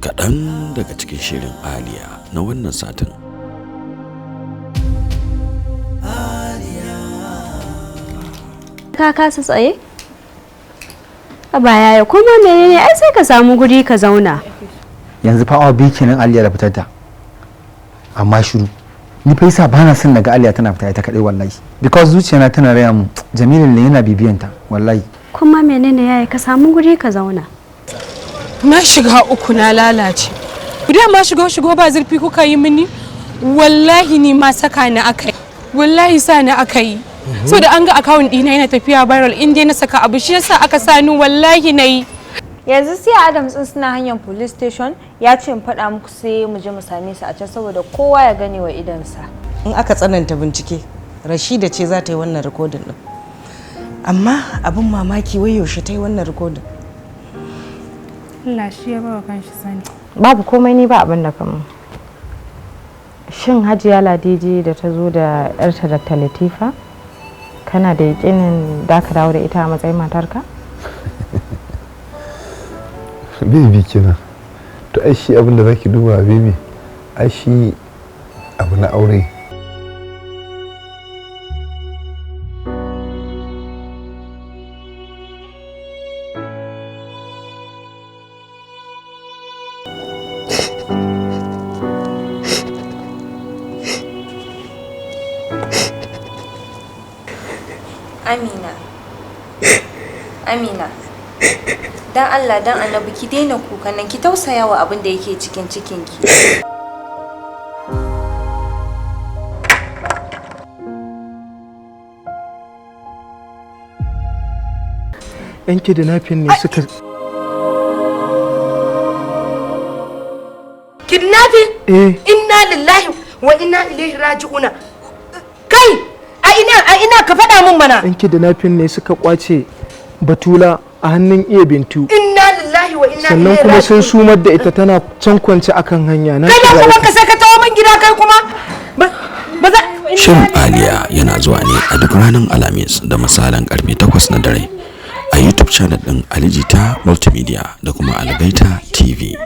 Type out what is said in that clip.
Kaɗan daga cikin shirin Aliya na wannan satin. Ka kasa tsaye? Ba yaya, kuma menene, ai sai ka samu guri ka zauna. Yanzu fa awa 2 kenan Aliya da fitar ta, amma shiru. Ni fa yasa bana son naga Aliya tana fita ita kadai wallahi, because zuciyana tana raya mu Jamilu ne yana bibiyan ta wallahi. Kuma menene yaya, ka samu guri ka zauna. Na shiga uku, na lalace. Guda ma shigo shigo ba zurfi kuka yi mini. Wallahi ni ma saka ni aka yi. Wallahi sa ni aka yi. So da an ga account ɗina yana tafiya viral, in dai na saka abu, shi yasa aka sa ni, wallahi na yi. Yanzu sai Adams din suna hanyar police station, ya ce in faɗa muku sai mu je mu same su a can saboda kowa ya gane wa idonsa. In aka tsananta bincike, Rashida ce za ta yi wannan rikodin din. Amma abin mamaki, wai yaushe ta yi wannan rikodin? Allah shi ya bawa kanshi sani. Babu komai, ni ba abin da kamun. Shin Hajiya Ladidi da ta zo da yarta Dr. Latifa, kana da yakinin da ka dawo da ita a matsayin matarka? Baby kenan. To ai shi abin da zaki duba, baby, ai shi abu na aure. Amina. Amina. Dan Allah dan Annabi ki daina kukan nan, ki tausaya wa abin da yake cikin cikinki. Yan kidnapping ne suka Kidnapping? Eh. Inna lillahi wa inna ilaihi raji'una. Kai, a ina, a ina, ka faɗa min mana. Yan kidnapping ne suka kwace Batula a hannun iya Bintu. Inna lillahi wa inna Sannan ilaihi kuma sun raji'un. sumar da ita, tana can kwance akan hanya na Kai shiga dan uwanka uku. sai ka tawo min gida kai kuma. Ba za Shirin Aliya yana zuwa ne a duk ranar Alhamis da misalin karfe 8 na dare a YouTube channel ɗin Alijita Multimedia da kuma Algaita TV.